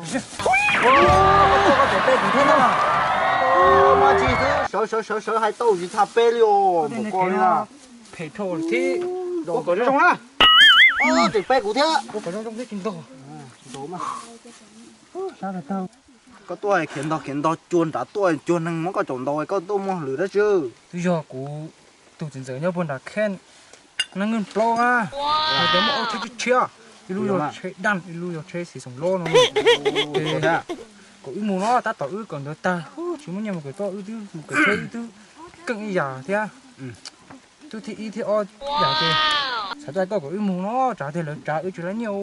Koj tuaj koj tseem pe kuv thiab na. Mas tsis xwb, sawv sawv sawv sawv hais tau tsis txhaj pe li os, npaum koj li na. Phem dhau thiab. Ua kom zoo zoo na. Tseem pe kuv thiab. Ua kom zoo zoo thiab tsis ntog. Koj tuaj khiav ntog khiav ntog cuag nrad tuaj cuag neeg muab koj caum ntaus koj tuaj muaj lwm dab tsi. Twb yog kuv tus txiv ntxawm nyob puag nram khej Nab Nkeej Plaub na, hais tias muaj ob tsheb tshiab tshiab, ib lub yog tsheb daj ib lub yog tsheb xim xoom lob no. Ces kom wb mus no tab tom wb kawm ntawv tag tsis muaj nyiaj mus kawm toj wb twb mus kawm tsheb wb twb keej ib yam thiab. Twb thib ib thib ob yam ces xav tuaj kom wb mus no tsam tias lawv tsav wb tsis laib nyiaj.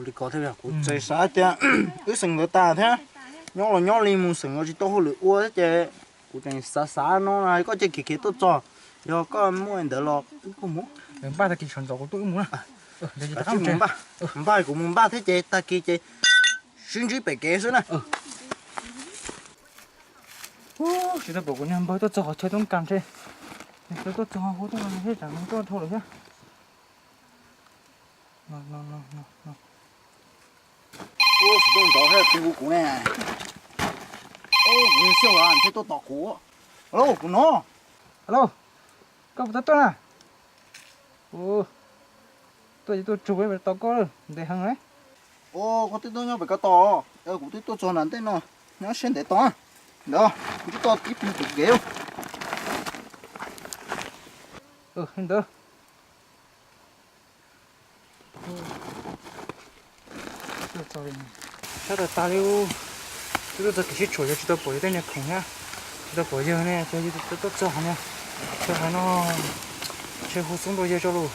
Li ko thiab kuv tseem xav tias wb xeem ntawv tas thiab, nyob los nyob li mus xeem los tsis tau hauj lwm ua thiab ces kuv tseem xav xav no koj cia khiav khiav tuaj txog, yog koj muaj ntawd los wb kuj mus. Npaj tag kis sawv ntxov kuv tuaj wb mus na. Npaj kuv mus npaj thiab ces tag kis ces sib ntsib pem kev xwb na. Tsis tau pom kuv niag npawg tuaj txog qhov chaw toob kas ntshe, nws tuaj txog hu tuaj no thiab tsam nws tuaj dhau lawm thiab. Ub, xov tooj nrov thiab pw hu kuv ne. Ub, kuv niag xiauj ntshe tuaj tos kuv. Alo, kuv no. Alo, koj puas tau tuaj na? Tuaj ces tuaj tsuag tos koj ntev heev li. Ua, koj twb tuaj nyob pem ko tos, kuv twb tuaj txog nram ntej no, nyob siab ntev tos. Ntawd, ntsib tau ib pliag pem kev. Ntawd. Sab tas tas li, twb tuaj txog kev sib tshuam yog tsis tau pom yog tej niag khoom thiab, tsis tau pom yawg ne, ces yog tuaj txog qhov niag, txog qhov no, ntshe hu xub nrau yawg tso lus.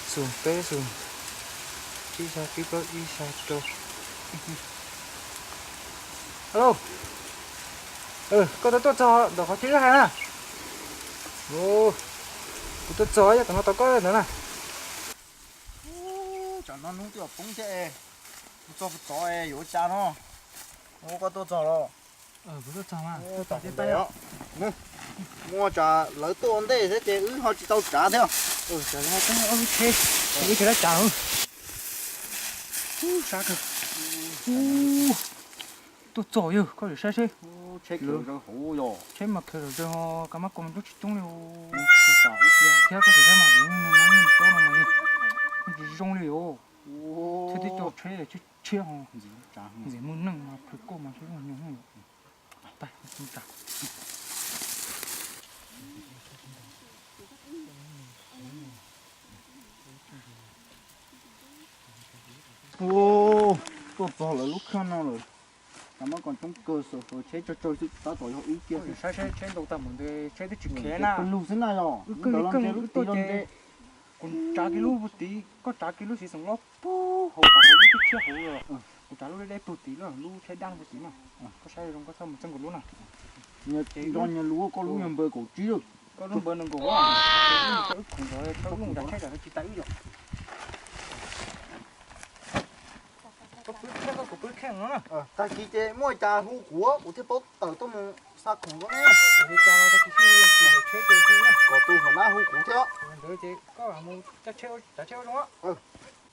Xum peb xum, tsib xya tsib plaub ib xya rau. Alo, koj tuaj tuaj txog ntawm qhov chaw wb hais na. Kuv tuaj txog yog tam no tau koj ntawd na. Tsam no hnub twb poob thiab, kuv txog kuv tod yuav ua cas no. Ua koj tuaj txog los? Muaj tsam lawv tuaj ua ntej thiab ces wb ho tsis tau tsav thiab. Wb tsis tau tsav. Sab kawg. Tuaj txog yog koj saib seb. Tsheb mas khaws zom zaws ho kav mab ko mas coob tsis coob li. Thiab koj saib mas, tsob no mas yog tsis zoo li os. Thiab tib co tsheb tshiab tshiab ho, ntxim muaj neej mas plhws koj mas seb zoo nyob. Ua, tuaj txog lawv lub khaj no lawm. Kav mab ko coob kawg, xwm tsheb tsawg tsawg xwb tab tom yog wb kiag. Saib seb tsheb ntau tag npaum ntawd tsheb twb tsis khiav na. Pawg lug xwb na yog. Wb keej li keej wb tuaj ces kuv tsav kiag lub puag tid, koj tsav kiag lub xim xoom lob puag hauv, hauv lub tshiab tshiab hauv. Kuv tsav lub deb deb puag tid, lub tsheb daj puag tid na. Koj saib zoo koj txhob mus txeeb kuv lub na. Nco nyias lub, koj lub yog npawb kaum tsib lawm. Koj lub npawb nees nkaum, wb khoom ntawd, wb mus nram tsheb tam tsis tas wb yom. Koj pw kheej, koj kuv pw kheej no na. Tag kis ces muaj cas hu kuv, kuv thiaj paub tawm tuaj mus xa khoom koj ne. Tag kis tsheb ces hu na, kom tus hom nab hu kuv thiab. Ntawd ces koj mus caij tsheb, caij tsheb ua zoo.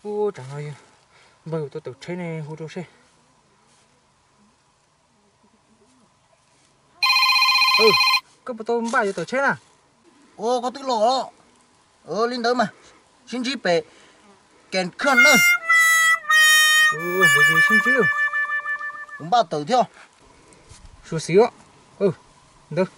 Ub, tsam no npawg yuav tuaj tawm tsheb ne, hu rau seb. Koj puas tau npaj yuav tawm tsheb na? Ua, koj twb los. Li ntawd mas sib ntsib pem Kes Khaj na. Sib ntsib, kuv npaj tawm thiab. Suav xim ntawd.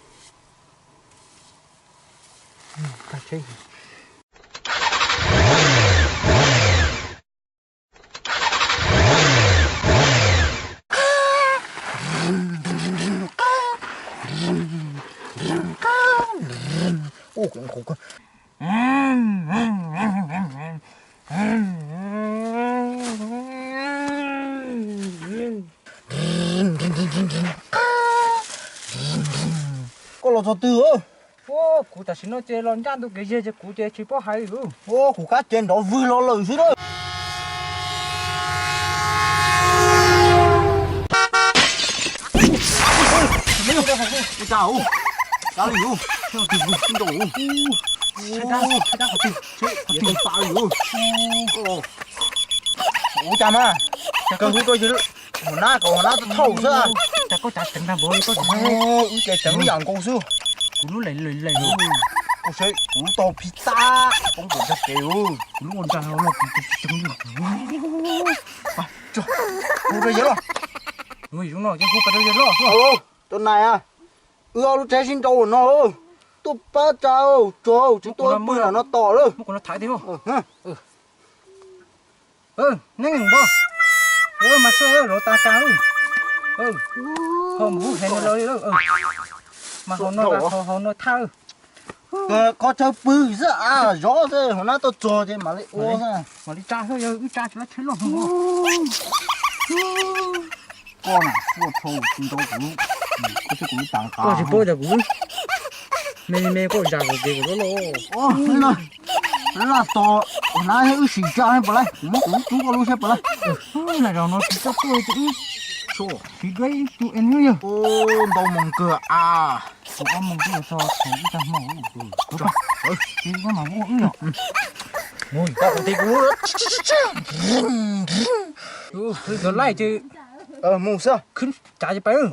Koj los txog twg? Ua, kuv tam sim no ces los ncaj ntu kev yeg ces kuv ces tsis paub hais li. Ua, kuv kab ces nrov vwg los lawm xwb na. Ua cas, cas li, ntoo, ntoo, ntoo, ntoo, ntoo. Ua cas mas, kawg hu rau yawg, ua nab kom ua nab tau thauj xwb. Cas koj cav tseev tag npaum li koj. Wb ces tseev ib yam nkaus xwb. Kuv lub lem lem lem. Kuv seb kuv lub tau phij tab poob rau ntag kev. Kuv lub ua ntsa los kuv tseev li. Hu rau yawg los. Hu rau yawg los. Tus nais, wb ob lub tsheb sib nrau no, tuaj pab tsa, tsuag tsis tuaj pw lam no tom lawm. Neeg npog, mas seb lov tas kas, ho mus hais no los li, mas hauv no, hauv no thaj. Koj tsaw pw xwb, zov xwb, hauv nab tuaj txog ces mam li ua, mam li tsa xwb, yog wb tsa tsis lab tsheb loj. Koj na, ua tshau tsis nrau kuv, koj tsis paub cas kuv me me koj zam kom kev kom loj loj. Laj tos, ua nab wb sim tsa pom lawm, kuv muab kuv lub rub koj lub saib pom lawm. Lawm zaum no tsis txawj tuaj li wb, tsis dua ib tug en wb yog. Ntau mus kawg a. Kuv ob moos twb yuav so thaum ib tag hmo. Koj mas ua wb yog. Mus koj kuv ti kuv. Wb laij ces mus xwb, khwb cav ces pais.